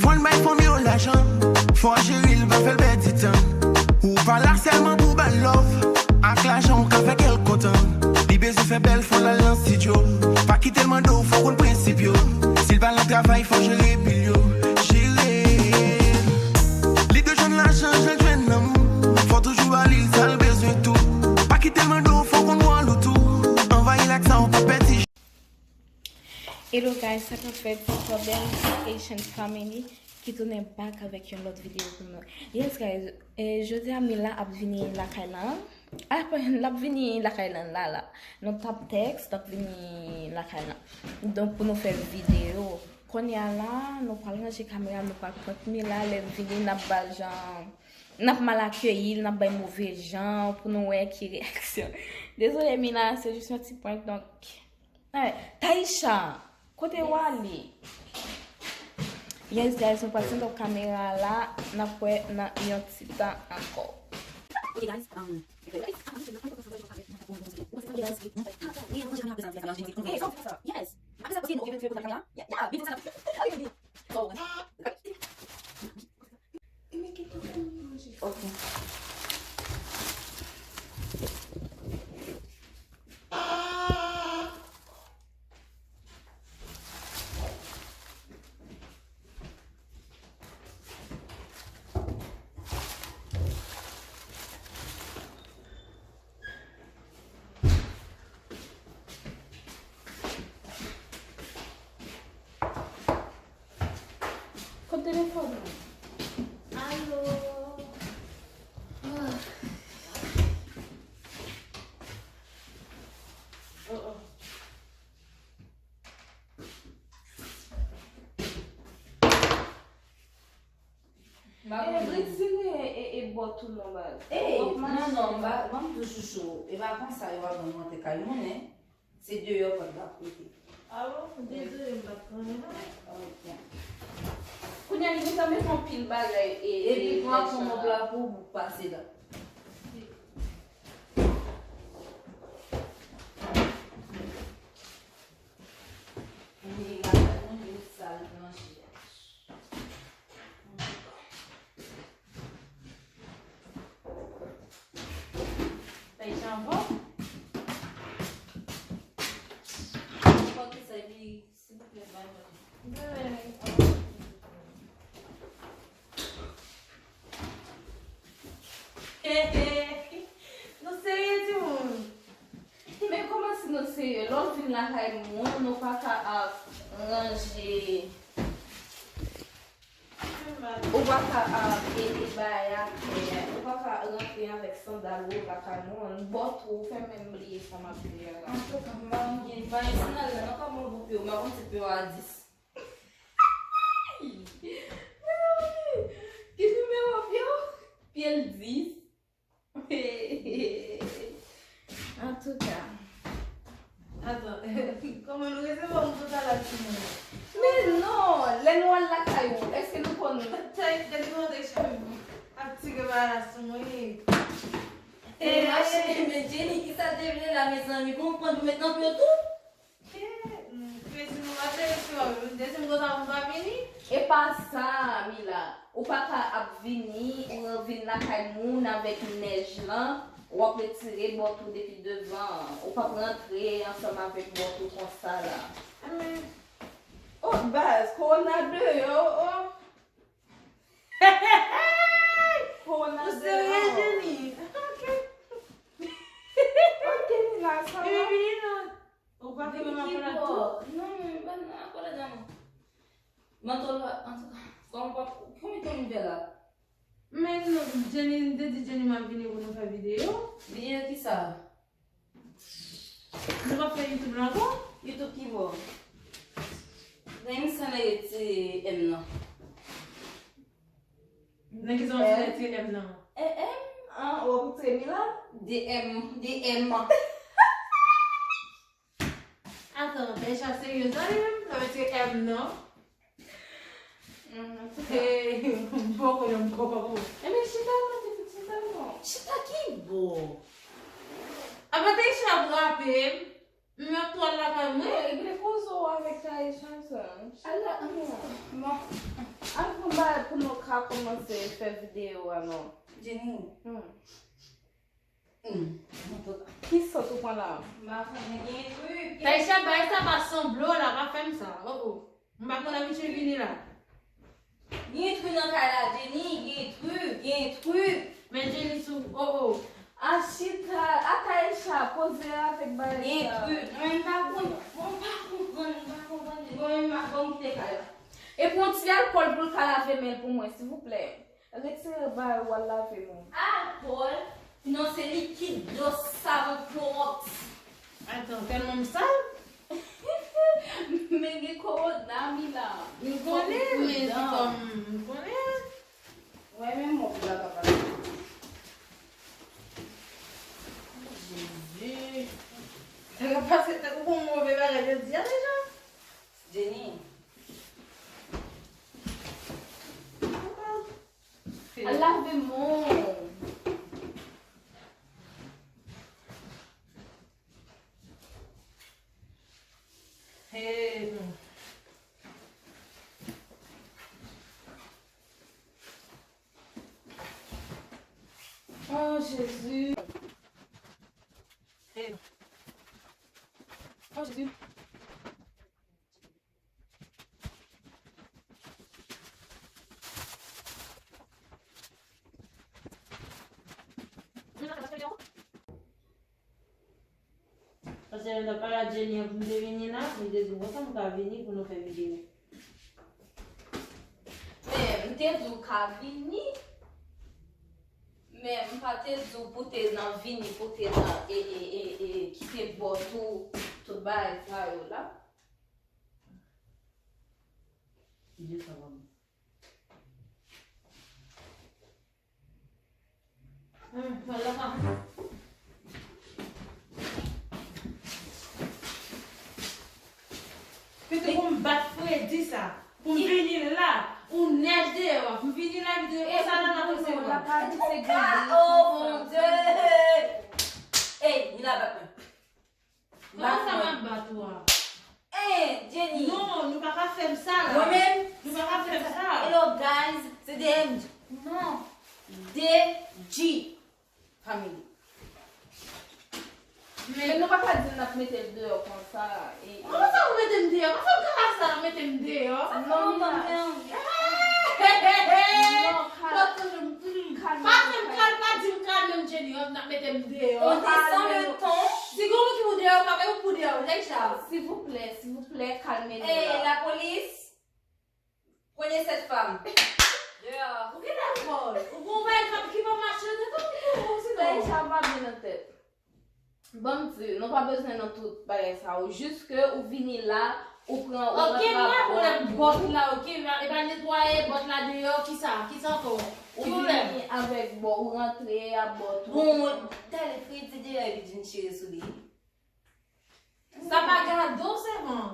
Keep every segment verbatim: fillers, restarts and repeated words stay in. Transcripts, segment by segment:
Mwen bay fanmi yo lajan, fò jere l, pa fè l pèdi tan. Ou pa la sèlman pou ba l love. Ak lajan ou ka fè kè l kontan. Li bezwen fè bèl, fò l al nan estidyo. Pa kite l mande w, fò w konn prensip yo. Si l pa nan travay, fò jere bil yo. Jere l. Li dwe jwenn lajan, jan l jwenn lanmou. Fò toujou ba li sa l bezwen tou. Pa kite l mande w, fò w konn wòl ou tou. Anvayi l ak sa, ou pa pèdi. Hello guys, sa k ap fèt? It's your belle Haitian family ki tounen back avèk yon lòt videyo pou nou. Yes guys, eh, jodi a Mila ap vini lakay lan. Ap, l ap vini lakay lan la la. Nou t ap tèks, l ap vini lakay lan. Donk pou nou fè videyo. Kounye a la, nou pral ranje kamera, nou pral prank Mila, lè l vini, n ap ba l jan, n ap mal akeyi l, n ap bay move jan pou nou wè ki reyaksyon. Dezole Mila, se jis yon ti prank, donk. Ay, Taisha, kote w ale? Yes guys, nou pral sèt up kamera a la, n ap wè nan yon ti tan ankò. Ok guys, um, yes. Apre sa, ok, nou okipe pou kamera. Yeah, yeah, videyo sa. Ok. Kot telefòn mwen? Alo. Ah. Oh, oh. Eh, retire e, e bòt ou non, baz. Ey, non, non, m pa, m pa m tou chouchou. E pa konsa yo ap rantre kay moun, en. Se deyò pòt la pou rete. Ah bon? Dezole, m pa t konnen non. Ok. Kounye a, li gentan met yon pil bagay e, e, epi pran mòp la pou ou pase la. Wi, lakay mwen, li sal planche a. Fèy chanpon. Pote sa epi, silvouplè, bay mwen. Nou serye, timoun? Men kòman si nou serye? Lè w vin lakay moun, ou pa ka ap ranje. Ou pa ka ap ede bay atè, ou pa ka rantre avèk sandal ou lakay moun, bòt ou, ou fè menm bliye sa m ap di a la. Antouka, m pa gen, m pa gen sandal la, nan kòman pou pye w, m pa konn si pye w a dis. Ki nimewo pye w? Pye l dis. Antouka. Atann, kòman nou resevwa moun konsa la, timoun? Men non, lè nou al lakay ou, èske nou konn... Tay, gade kòman Tay cheve ap tire balas sou mwen. E, e, mache, men Jenny, kisa te vle la, mezanmi? Gon pran pou met nan pye w tou? Ke, mm, Kezi nou pa te resi wè, dezyèm konsa moun pa vini? E pa sa, Mila. Ou pa ka ap vini, ou vin lakay moun avèk nèj lan, w ap retire bòt ou depi devan an. Ou p ap rantre ansanm avèk bòt ou konsa la. Amen. Oh, baz, kowona deyò, oh. Kowona deyò. Ou serye, Jenny? Ok. Ok, Mila, sa va? Baby, non. Ou pa fè m akolad tou? Non, non, m pa nan akolad la, non. Mantò la, antouka, kòman w pa, konbyen tan m fè la? Men non, Jenny, m te di Jenny m ap vini pou nou fè videyo. Videyo kisa? Nou p ap fè YouTube la ankò? YouTube ki bò? Nan emisyon nan retire M nan. Nan ki sa w retire M nan? E M? An, w ap retire Mila? De M, de M. Atann, Taisha serye zan li menm? Sa vle di M non? Mm, se sa. Hey, m poko, m poko. Ebyen, chita non, pitit, chita non. Chita ki bò? Apa Taisha ap rape m? M ap twal lakay mwen. Regle koze w avèk Taïsha sa. Ala, bon. Avan bay pou nou ka kòmanse fè videyo a non. Jenny. Hmm. Hmm. Ki sant ou pran la? M pa konnen, gen trik. Taïsha, bay sa pa sanble la, pa fè m sa. Oh, oh. M pa konn abitye vini la. Gen trik nan kay la, Jenny, gen trik, gen trik. Men Jenny sou, oh, oh. A chita, a Taïsha, koze avèk bagay sa. Gen trik. Mwen, m pa konn, mwen, m pa konprann, m pa konprann. Bon, m pa, bon, m kite kay la. Epi yon ti alkòl pou l ka lave men l pou mwen, silvouplè. Retire bagay w al lave men w. Alkòl? Non, se likid dlo savon Clorox. Atann, tèlman m sal. Men gen kowona, Mila. M konnen, men se kòm m konnen. Wè, men mòp la pa pase. Jezi. Sa ka pase tankou pou move bagay jodi a deja. Jenny. Al lave men w. Hey. Oh, Jezi. Hey. Oh, Jezi. Paske lè m t ap pale ak Jenny an pou m te vini la, li te di m konsa m ka vini pou nou fè videyo. Men, m te di w ka vini, men m pa te di w pou te nan vini, pou te nan, e, e, e, e, kite bòt ou, tout bagay sa yo la. Videyo sa pa bon. Hmm, wala pa. Pito pou m bat Fredi sa, pou m vini la, ou nèj deyò, pou m vini la, videyo konsa la, n ap resevwa. La pa di se gade. Ah, oh, mon Dieu! Ey, ni la bat mwen. Kòman sa m ap bat ou a? Eh, Jenny. Non, nou pa ka fè m sa la. Mwen menm? Nou pa ka fè m sa. Hello, guys. Se D M G. Non. D G family. Men nou pa ka di n ap mete l deyò konsa. E, e. Kòman sa ou mete m deyò? Kòman sa ou ka fè sa, mete m deyò? Non, non, non. Hey, hey, hey, hey. Non, kalme. Kalme, kalme, pa di m kalme m, Jenny, w ap mete m deyò. On descend le ton. Si gon moun ki pou deyò, pa mete ou pou deyò, Taïsha. Silvouplè, silvouplè, kalme nou la. Eh, la police, prenez cette femme. Deyò. Ou gen dakò. Ou gon bagay k ap ki pa mache, ou, ou, ou, sinon. Taïsha pa byen nan tèt. Ban m di, nou pa bezwen nan tout bagay sa yo. Jis ke ou vini la, ou pran, ou rantre ak bòt. Ok, m pa pwoblèm bòt la, ok, m pa, e pa netwaye bòt la deyò, kisa, kisa ankò? Ki pwoblèm? Ou vini avèk bòt, ou rantre ak bòt ou. Bon, talè Fredi deyò epi di m chire sou li. Sa pa gade w sèlman.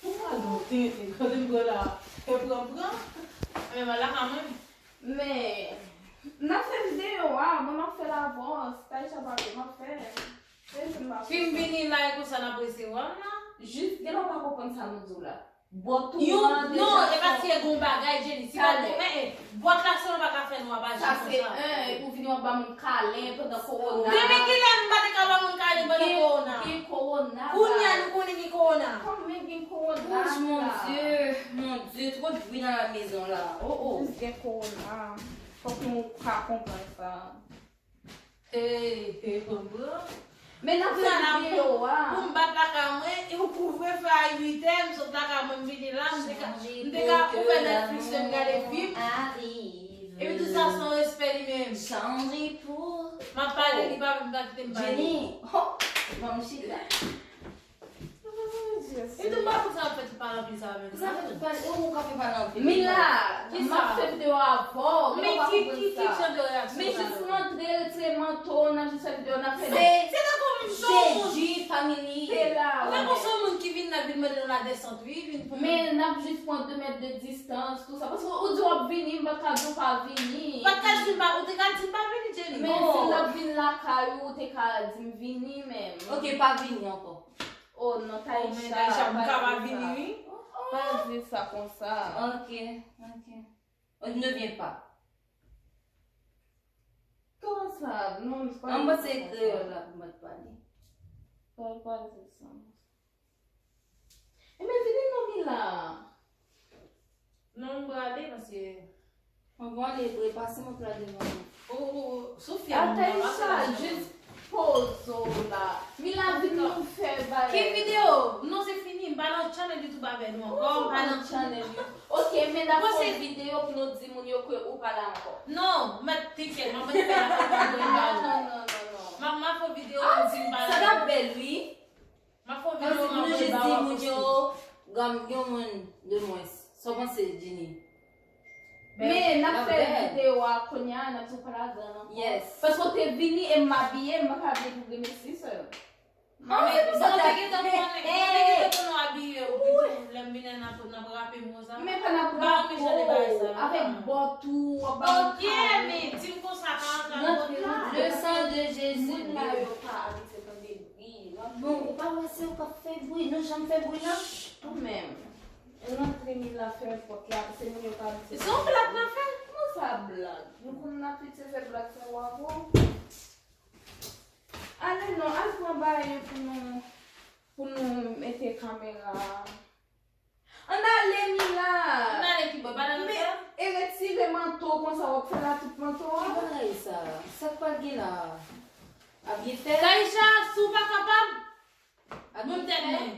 Ou pral nan tenten, kote m pran la, e pran, pran. Men m al lakay mwen. Men, n ap fè videyo a, mwen m ap fè l avans, Taïsha pa vle, m ap fè. Fin vini la, e konsa n ap resevwa m la. Jis, gen lè w pa konprann sa nou di w la. Bòt ou an deja. Non, e paske gon bagay, Jenny. Si pa gen, eh, eh, bòt la sèlman pa ka fè nou ap aji konsa. Sa se en, epi w vini w ap ba moun kalen pandan kowona. Depi kilè m pa te ka ba moun kalen pandan kowona? Gen kowona la. Kounye a nou konnen gen kowona. Kòman gen kowona la? Mon Dieu, mon Dieu, trop de bruit dans la maison là. Oh, oh. Jis gen kowona. Fòk nou ka konprann sa. Hey, hey, konprann. Men nan fè videyo a. Pou m bat lakay mwen, e ou kouvrefe a uit è, m sot lakay mwen, m vini la, m te ka, m te ka ouvè Netflix, m gade fim. Epi tout sa san respè li menm. M ap pale, li pa menm ka kite m pale. Jenny, oh, ban m chita. Epi tou, m pa konn sa ap fè tout pale anpil sa menm. Sa fè tout pale, e ou k ap fè pale anpil. Mila, m ap fè videyo avè w, men ou pa konprann sa. Men jis rantre, retire manto w, n ap jis fè videyo, n ap fè. Se, se tankou m se yon moun. Jezi, family. Se la, ou tankou se yon moun ki vin nan Mande nou la desant, wi, vin pou mwen. Men n ap jis pran de mèt de distans, tou sa. Paske ou di w ap vini, m pa t ka di w pa vini. Pa t ka di m pa, ou te ka di m pa vini, Jenny. Men si l ap vin lakay ou, ou te ka di m vini menm. Ok, pa vini ankò. Oh non, Taïcha, Taïcha, m ka pa vini, wi. Pa di sa konsa. Ok, ok. On ne vient pas. Kòman sa? Non, m pa. An, mwen se kreyòl la pou mwen pale. Pa, pa di sa. Ebyen, vini non, Mila. Non, m prale paske. Mwen prale, prepase mwen prale devan. Oh, oh, oh, Sofia, Ataïcha, jis poze w la. Mila, vin nou fè bagay. Ki videyo? Non, se fini. M pa nan channel YouTube avè nou ankò. M pa nan channel YouTube. Ok, men n ap fè yon videyo pou nou di moun yo ke ou pa la ankò. Non, mèt tikèt, mwen mèt fè la. Non, non, non, non, non. M ap, m ap fè videyo pou nou di m pa la. Sa t ap bèl, wi. M ap fè yon videyo, m ap voye ba w. Di moun yo, gam, yon moun de mwens. Sa w panse, Jenny? Men, n ap fè videyo a kounye a, n ap tou pale adan ankò. Yes. Paske w te vini e m abiye, m pa ka vle pou grenmesi sèl. Ah, se pou sa w te gentan konnen. Mwen te gentan konnen w abiye ou pito. Lè m vini, n ap, n ap rape mo sa. Men pa n ap rape. Avèk bòt ou, w ap ba m kado. Ok, men di m konsa, pa antre ak bòt la. Le sang de Jésus. Moun la yo pa abitye tande bri. Bon, ou pa wè se ou k ap fè bri, nou janm fè bri la. Ou menm. Rantre Mila fè pòt la, se moun yo pa abitye. Se yon blag n ap fè? Kòman sa blag? Nou konn n abitye fè blag sa yo avè w. Ale non, al pran bagay yo pou nou, pou nou mete kamera a. Ann ale, Mila. Ann ale kibò? Pa nan men, e retire manto konsa, w ap fè la tout manto a. Ki bagay sa? Sa k pral gen la? Ap gen fèt? Taïcha, si w pa kapab, monte tèt mwen.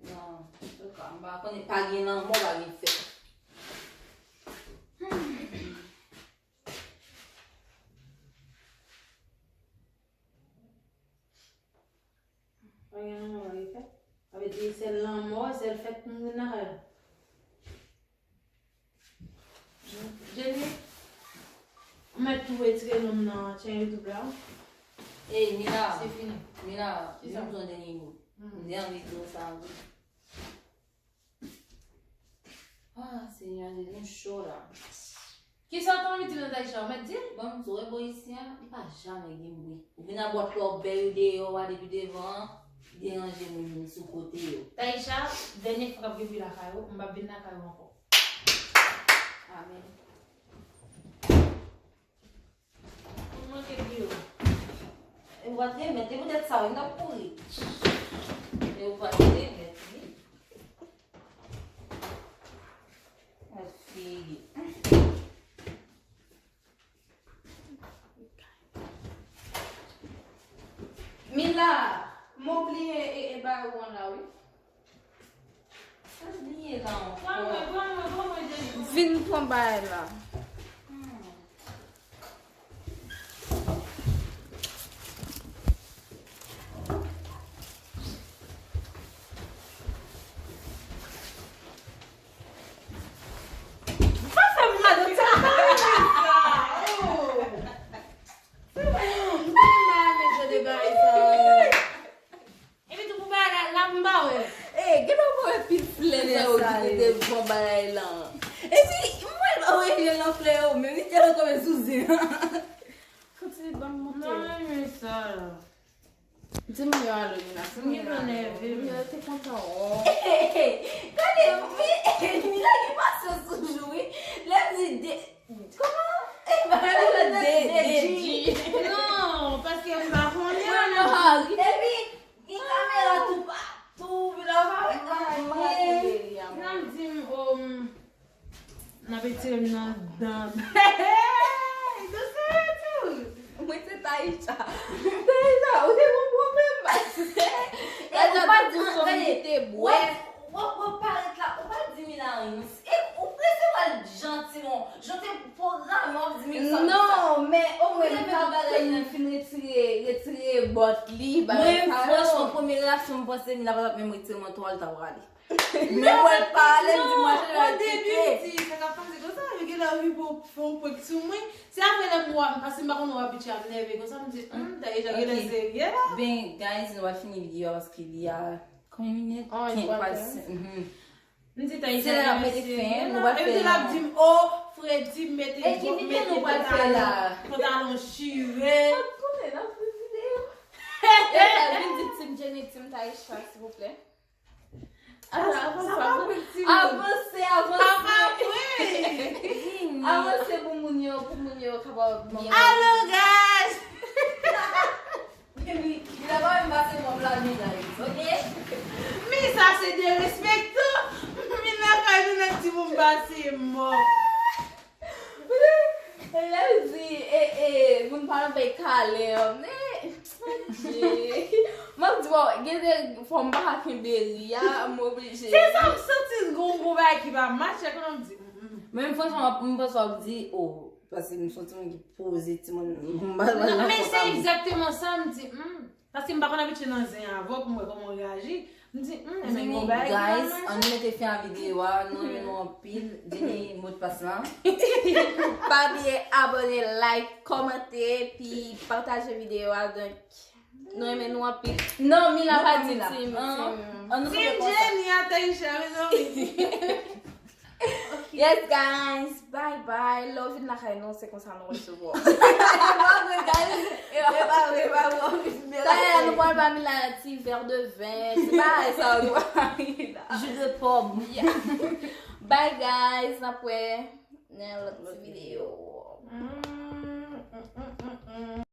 Non, antouka, m pa konnen, pa gen lanmò, pa gen fèt. Hmm. Pa gen lanmò, pa gen fèt. Sa vle di sèl lanmò, sèl fèt moun vin lakay ou. Jenny, ou mèt tou retire non m nan chen YouTube la. Ey, Mila. Se fini. Mila, kisa? Jodi yon dènye mo. M te anvi di w sa, wi. Ah, Senyè, Jezi, m cho la. Kisa w t anvi di m nan Taïcha? Ou mèt di l? Bon, m di w, wè bò isi a, li pa jamè gen bri. Ou vin ak bòt lòbèy ou deyò a depi devan an, deranje moun sou kote yo. Taïcha, dènye fwa k ap gen bri lakay ou, m p ap vin lakay ou ankò. Amèn. Ou manke di yo. E ou pa t remèt, e poutèt sa, wi, m t ap kouri. E ou pa t remèt, wi. Mèt figi. Mila, m oubliye e, e bagay ou an la, wi. Vin pran bagay la. Sa fè m mal, sa fè m mal, sa. Oh. Se pa yon moun la, men je de bagay sa. Epi tou pou bagay la, la m pa wè. Eh, genlè w pa wè pil flè sa yo ki te devan bagay lan. Epi, m wè l pa wè flè lan flè yo, men li genlè kòm sou zen. Kontinye ban m monte. Non, men sa la. Di moun yo alo, Nina. Di moun yo alo. Nina te kontan, oh. Gade, wi, Nina gen pasyans toujou, wi. Lè m di de, kòman? E, bagay la de, de, de, de. Non, paske m pa konnen. Epi, gen kamera toupatou, wi, la, w pa wè anyen. Nan di m, oh, m, n ap etire m nan dan. Hey, dousman tou. Mwen se Taïcha. Taïcha, ou te gon pwoblèm, paske. E ou pa di m sa m te bwè. W ap, w ap parèt la, ou pa di Mila anyen, non. E ou presevwa l jantiman. Jan te pwograme, w ap di Mila sa. Non, men omwen m t ap tann li fin retire, retire bòt li, bagay sa yo. Mwen, franchman, premye reyaksyon, m panse Mila pa t ap menm retire manto a, l t ap rale. Men mwen pale, m di mwen chanje tike. Sa k ap pase konsa, yo genlè rive pou fè yon prank sou mwen. Se apre lè m wè, paske m pa konn wè abitye ap nève konsa, m di, hmm, Taïcha genlè serye la. Ben, guys, nou va fini videyo a paske li a Konbyen minit? An, Ken- pral pral fè. si- mhm. M di tan Se la, mete fen, nou pral fè Epi l la. Ap di m, o, Fredi, mete E ki videyo nou pral fè la? Pantalon chire. Konnen nan pou videyo. Vin di Team Jenny, Team Taisha, silvouplè. Avanse, avanse, avanse. Avanse pou moun yo, pou moun yo kapab. Alo, guys! Li la pa menm pase mòm la, guys, ok? Men sa se derespektan. Men nan kay nou nèg di pou m pase mò. Lè l di, e, e, moun pa nan bay kalè, men. M ap di, bon, gen de fwa m pa ka kenbe ri a, m oblije. Se sa m santi gon gon bagay ki pa match, konnen m di. Men franchman, m panse w ap di, oh, paske m se yon timoun ki poze, timoun. Non, men se egzakteman sa m di. Hmm. Paske m pa konn abitye nan zen avè w pou m wè kòman w reyaji. M di, hmm, men Zanmi, gon bagay ki pa guys, match. Ann mete fen a videyo a, nou renmen nou anpil. Jenny, mot de pas la. Pa bliye abòne, like, kòmante, pi pataje videyo a. Donk, nou renmen nou anpil. Non, Mila pa di Mila. Team, An, team. Ann nou Team fè konsa. Jenny a Taisha, mezanmi. Yes, guys. Bye bye. Lè w vin lakay nou, se konsa nou resevwa. Taya, nou pral ba Mila ti vè de ven. Ti bagay sa, nou pral ba Mila. Jus de pomme. Bye, guys. N ap wè nan lòt ti videyo. Mm, mm, mm, mm, mm.